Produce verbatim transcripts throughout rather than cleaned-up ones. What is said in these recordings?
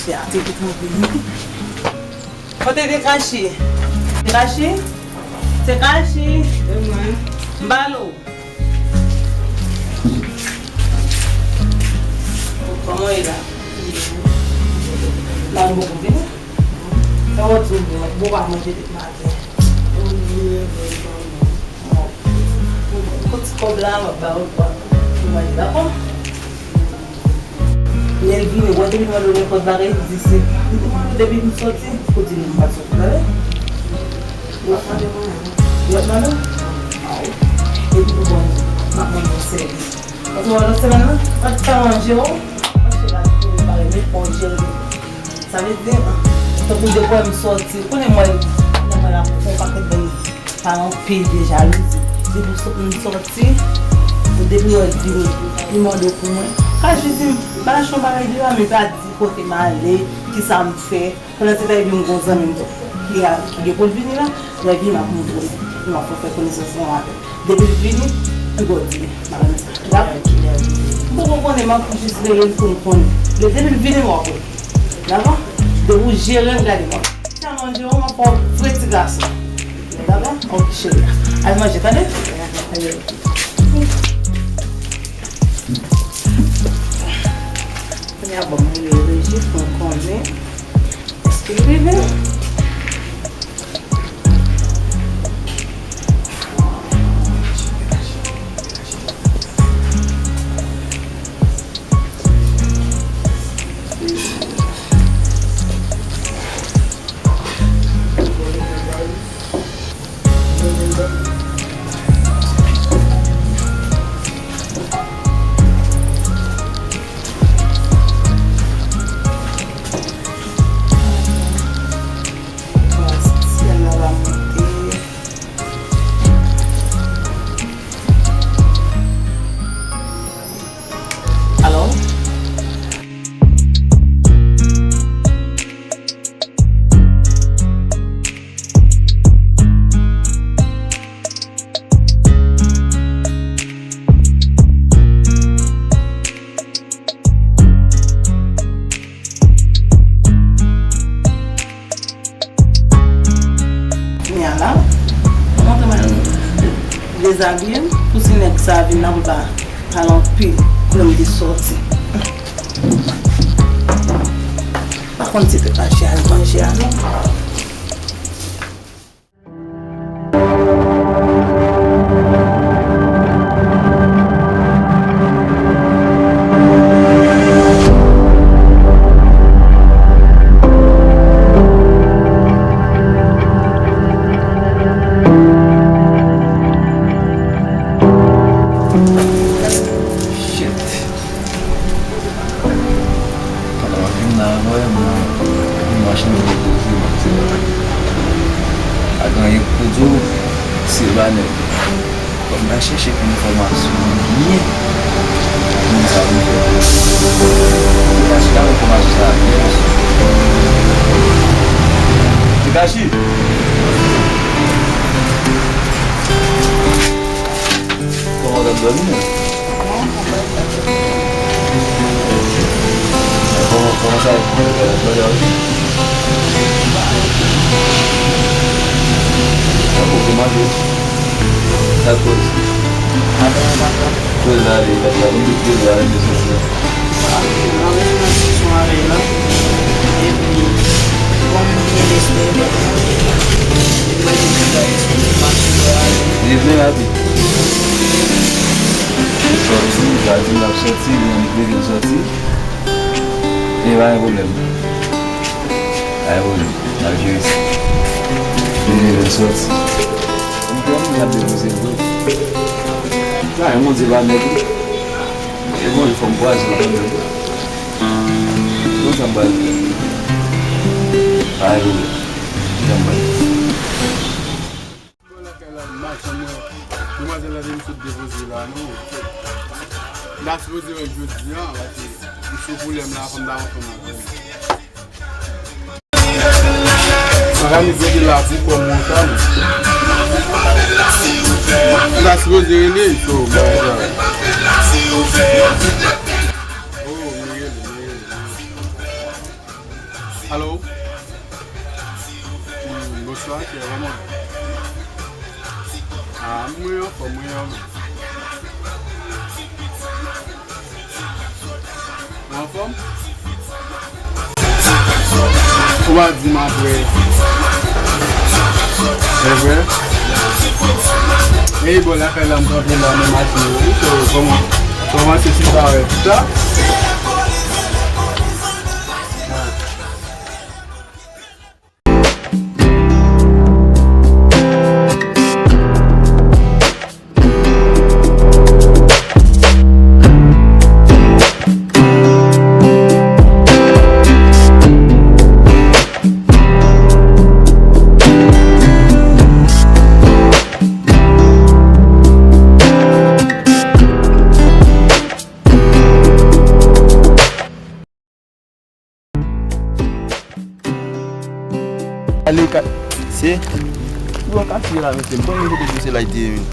Te kite m vini. Kote Tekashi? Tekashi? Tekashi? E mwen. M ba l ou. Kòman w ye la? La, nou poko vini. Sa w di w bon, bon pa manje depi maten. Bon, bon, bon. Kot ti kòb la, m ap ba ou, w ap manje, dakò? Lè l vini, w wè depi mande w nenpòt bagay, li di se, li te mande w depi m soti, ou di non, m pa t soti, tande? Ou ap mande mwen, wi. Ou ap mande? A wi. Epi pou bon, m ap mande yon sèvis. Paske w wè lòt semèn nan, m pa t ka manje, w, paske la, m pa renmen fò w jere. Sa vle di, tankou depi w wè m soti, konnen mwen, konnen mwen la pou fè yon pakèt bagay. Pale anpil de jalouzi. Depi m sot-, m soti, depi w wè l vini, li mande w pou mwen. Ka jis di m, m al achte yon bagay deyò, men pa di kote m ale, kisa m fè. Pandan se tan epi m gon zanmi m tou, ki a, ki gen pou l vini la, lè l vini m ap montre w, m ap fè w fè konesans ansanm avè l. Depi l vini, m gon di, m ap renmen sa. Dakò? M poko konnen, m ap jis rele l pou m konnen. Men depi l vini, m ap wè. Dakò? Depi w jere m, gade m ap. Sa manje w, m ap fè w vre ti gason. Dakò? Ok, cheri. Al manje, tande? Kounye a, ban m rele Reji pou m konnen èske l rive. Alo? Kounye a la, mwen te mwen dezabiye m, pou si nèg sa vin la pou l pa pale anpil, pou lè m te sòti. Pa konn si te kache al manje a non. Shit. Pandan m ap vin la, vwayè m nan yon machin depoze, m ap di, pa gen anyen pou di w, Silvanè. Fò m ta chèche enfòmasyon byen pou m sa pou m fè. Pou m ta chita enfòmasyon sa a byen. Tekashi! Kòman w t ap dòmi, menm? Kòman, kòman sa ye? Kòman w t ap dòmi? Sa poko manje. Sa koz. Koz la li, mèt la, m di koz la li, mesye. Mwen menm nan sesyon avè l la. Epi, kòm m gen lespri, mwen te di bagay sou machin yo ale. Li vle rapid. Sòti, gade l ap sòti, li annik leve l sòti. E pa gen pwoblèm. Pa gen pwoblèm. N ap jere sa. Li leve l sòti. M kwè m ap depoze l vre. Sa, yon Bondye pa nèg wi. E bon, fò m kwaze l kanmenm. Bon, sa m pral fè. Pa gen pwoblèm. Sa m pral fè. Bon, lakay la, machann nan, demwazèl la te m sot depoze la, non. M ta sipoze wè l jodi a, paske m sou pwoblèm la, fò m ta ansanm avè l. Mwen ka met kote la pou kòm mwen ka, mwen. M ta sipoze rele, so, bagay sa. Oh, m rele, m rele, m rele. Ah, mwen anfòm, mwen anfòm. Ou anfòm? Ou pa di m apre. E vre? E bò lakay la m kanpe la nan mache yo wi, so kòman, kòman se siparèt sa? Ale ka-, se, ou wè kafye la, mesye, m konnen kote dosye la te ye, men.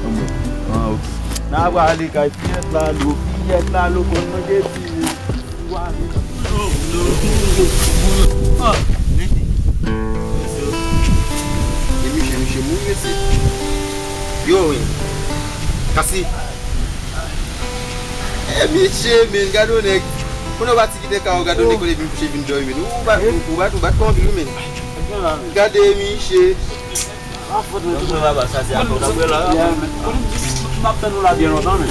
Anmwey. Ah, ok. N a prale kay Pyèt Lalo, Pyèt Lalo konn manje ti, men. Ou ale. Ah, mesye. Mesye. E misye, misye mouri, mesye. Yo, wi. Kasi. E misye, men, gade yon nèg. Kounye a w pati kite kay ou, gade yon nèg kote vin kouche, vin dòmi, men. Ou bat, ou bat, ou bat kon anpil, wi, men. Gade misye. A fòt mwen tou. Baba, sa se afè w, n ap wè la. M ap tann nou la byen lontan, men.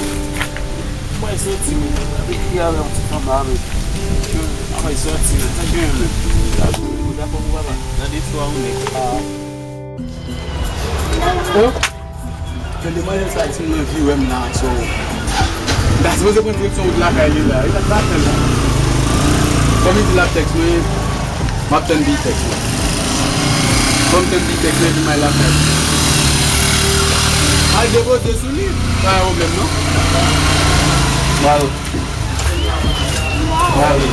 Mwen soti, men. Depi yè avè yon ti fanm la, men. Mwen soti, men. Sa gen, men. Ou dakò pou baba? Nan de swa ou nèg. Tande manzè sa di m nan vi wè m nan, so, m ta sipoze pran direksyon wout lakay li la. Li pa t la fè l la. Kòm li di l ap tèks mwen, m ap tann li tèks mwen. Kòm tann li tèks mwen, epi m al lakay. Al depoze sou li, pa gen pwoblèm non. Bravo. Bravo.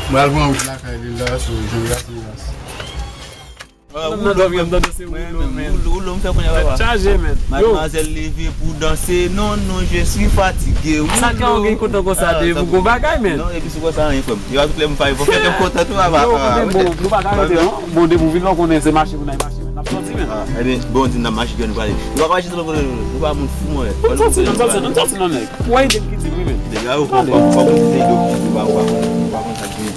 M al pran wout lakay li la, so, jan gras, jan gras. Ah, ou love yo, m tande se Roulo, men. Roulo, Roulo, m fè kounye a, papa. Tèt chaje, men. Yo. Madmwazèl leve pou danse. Non, non, je suis fatigué. Roulo. Sa kè w gen kontan konsa de pou gon bagay, men. Non, epi se konsa, anyen, frè m. Yo, tout lè m fè, fò fè kè m kontan tou, papa. Yo, men bon, nou pa ka rete, non. Bon, depi w vin la, w konnen se mache pou n al mache, men. N ap sòti, men. Ah, ebyen, bon, di n ap mache, nou prale. Nou pa mache sou kote, nou pa moun fou, mwen. Bon, sòti, nou sòti, nou sòti, non, nèg. Ou wè ide m ki di, wi, men. Deja, ou pa, ou pa, ou pa konn ide, ou pa, ou pa konn, ou pa konn sa ki ide.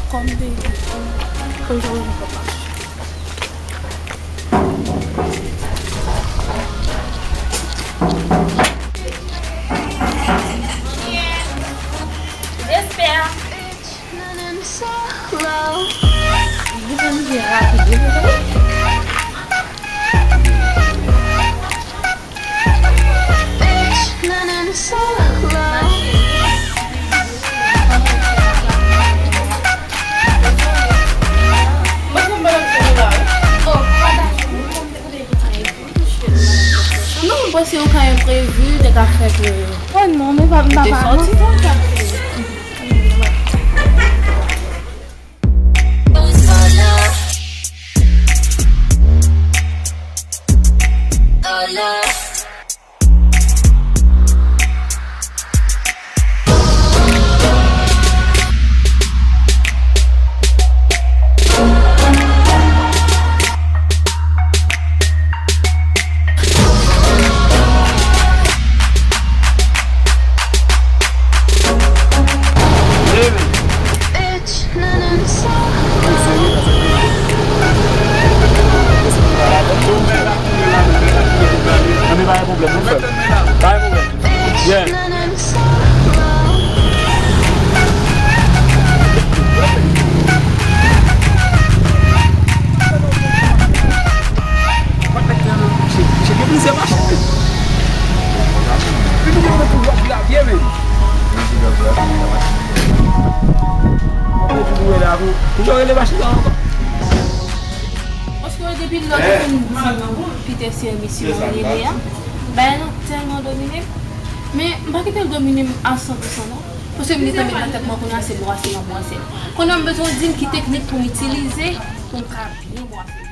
Kòm te di, kòm sa mwen papa. Espè. Li te manje rapid, wi, mesye. Non, mwen panse yon ka enprevi te ka fè ke. Oh non, men pa, m pa, pa, non. Ou te rele machin la ankò? Paske depi lè w te fin di Peter se misye mwen rele a, bagay lan tèlman domine m. Men m pa kite l domine m a san pou san non. Paske m gentan met nan tèt mwen kounye a se bwase m ap bwase. Kounye a m bezwen w di m ki teknik pou m itilize pou m ka byen bwase.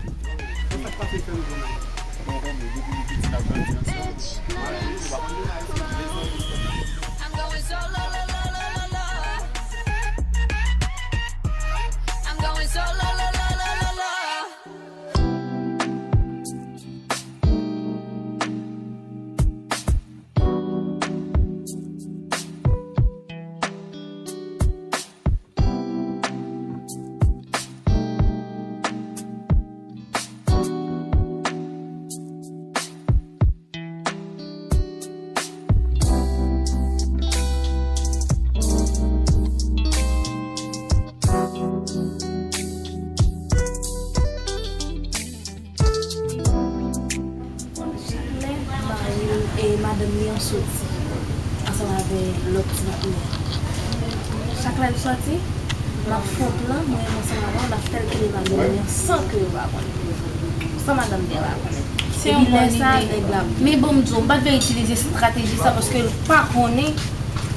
Chak lè mari, e, madanm li an soti ansanm avèk lòt ti maten an, chak lè l soti, m ap fè yon plan, mwen menm ansanm avè l, n ap fè l kite madanm li an san ke yo pa konnen. San madanm li an pa konnen. Se yon bòn ide. Epi lè sa, nèg la. Men bon, m di w, m pa t vle itilize estrateji sa paske l pa konnen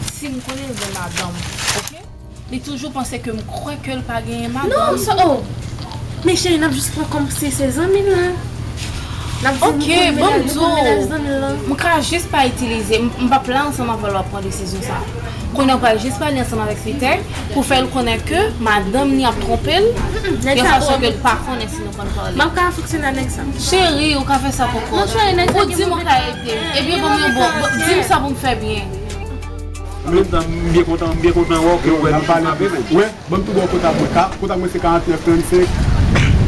si m konnen l gen madanm. Oke? Li toujou panse ke m kwè ke l pa genyen madanm. Non, sa, oh! Men cheri, n ap jis pran kòm se, se zanmi l lan. N ap di, oke, bon, m di w, m ka jis pa itilize, m, m p ap la ansanm avè l, w ap pran desizyon sa. Kounye a, w pral jis pale ansanm avèk Peter pou fè l konnen ke madanm li ap twonpe l, yon fason ke l pa konnen si nou konn pale. M ap ka fonksyone ak nèg sa. Cheri, ou ka fè sa pou kò w. Ou di m ou ka ede. Ebyen, ban m yon bon, di m sa pou m fè byen. An menm tan, m byen kontan, m byen kontan wè w ke w wè nou frape, men. Wè, ban m tou ba w kontak mwen. Ka-, kontak mwen se karant nèf trannsenk.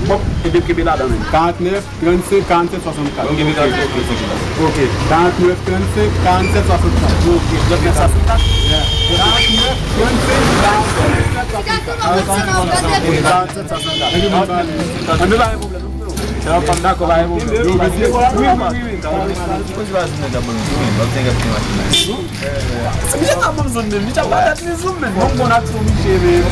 Bon, ebyen, kenbe ladan menm. Karant nèf trannsenk karant sèt swasannkat. Bon, kenbe ladan, ok, ok. Ok. Karant nèf trannsenk karant sèt swasannkat. Ok, trannsenk karant sèt swasannkat. Yeah. Karant nèf trannsenk karant sèt swasannkat. Karant sèt swasannkat. Ok, karant sèt swasannkat. An nou pa gen pwoblèm. Lè w pa dakò, pa gen pwoblèm. Yo, mesye. Wi, wi, wi, wi. Sipoze pa di nèg la ban nou zoom, men, ban nèg la kite machin la. Misye pa ban m zoom, men. Misye pa dat li zoom, men. Bon, bon aksyon, misye, men. Mesye,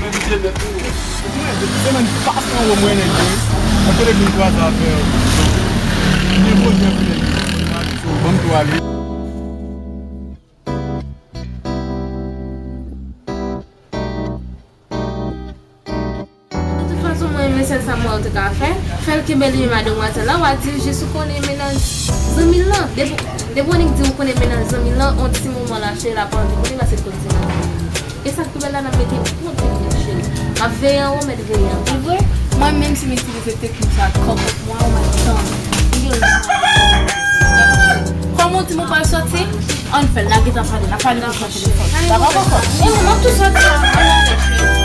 men, misye nèt, wi. Depi semèn pase an, mwen nèg, wi. Mwen te vin kwaze avè w. Mwen voye avè w. Ban m tou ale. De tout fason, mwen renmen sèl Samuel te ka fè. Fè l kenbe li menm a demwazèl la, w a di l jis ou konnen mennaj zanmi l lan. Depi, depi w annik di ou konnen mennaj zanmi l lan, on ti moman la, cheri, l ap anvi konnen paske l konn se zanmi l. E sa k pi bèl la, n ap mete pwòp fil nou, cheri. M ap veye anwo, mèt veye anba. Se vre? Mwen menm, si m itilize teknik sa, kòkòt mwen, ou mèt tann. Kòman w di m ou pral sòti? Ann fè l, n a gentan pale, n a pale nan telefòn. Dakò, kòkòt? Ou, m ap tou sòti.